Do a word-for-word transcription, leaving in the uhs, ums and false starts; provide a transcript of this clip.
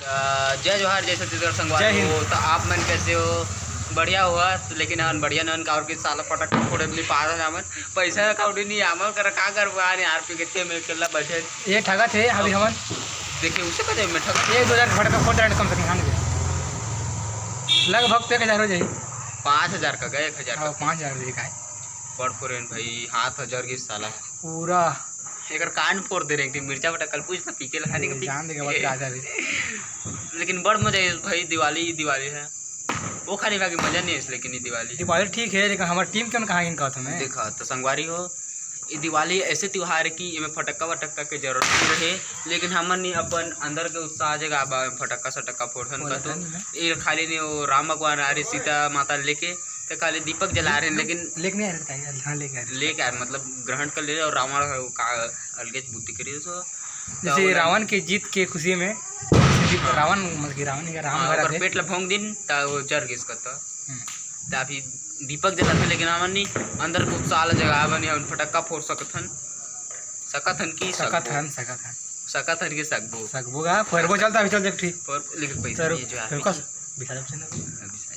अ, जय जोहार, जय छत्तीसगढ़ संगवारी जय हिंद। हो। तो आप मन कैसे हो? बढ़िया हुआ, तो लेकिन हमन बढ़िया नन काबर कि साला फटक्का फोड़े नहीं पास हमन, पैसा कौड़ी नहीं हमन कर का करबो यार, यार पी के थे में अकेला बैठे। ये ठगा थे अभी हमन। देखिए उसे कहते मैं ठगा। एक दो हजार फटक्का फोड़ रहे कम से कम, हाँ। लगभग तो एक हजार हो जाए। पाँच हजार का गए, एक हजार हाँ, का। पाँच हजार दे का है। बड़ फोरेन भाई, हाथ हजार के साला। पूरा एकर कान फोड़ दे रे, एक दिन मिर्चा बटा कल पूछ तो पीके लगा नहीं जान देगा बात का आधा भी। लेकिन बड़ मजा है भाई, दिवाली ही दिवाली है। वो खाली बाकी मजा नहीं है, लेकिन ये दिवाली। दिवाली ठीक है, लेकिन हमारी टीम क्यों कहाँ इनका था मैं? देखा तो संगवारी हो, ये दिवाली ऐसे त्योहार है कि एमे फटक्का वटक्का के जरूरत नहीं रहे, लेकिन हमन ने अपन अंदर के उत्साह जगाबा, फटक्का सटक्का फोड़न का तो। ये खाली ने वो राम भगवान आ रहे सीता माता लेके, तो खाली दीपक जला रहे हैं, लेकिन लेकिन नहीं आ रहे, हाँ, लेके आ रहे। लेके आ रहे, मतलब ग्रहण कर ले रहे और रावण का अलगे बुद्धि करी सो। जैसे रावण के जीत के खुशी में रावण, मतलब कि रावण या राम हाँ, भरा ओकर थे। पेट ला भोंग दिन, ता वो जर गिस करता। हम्म। ता अभी दीपक जलाथे, लेकिन हमन नी अंदर के उत्साह ला जगाए बनी, हमन फटक्का फोड़ सकथन, सकथन की सकत सकबो? हन, सकत हन। सकथन की सकबो? सकबो गा, फोरबो चलता, अभी चल देख ठीक। पर लेकिन पैसा सर, नहीं है जो यार। रुको, बिठा दो, चलो। अभी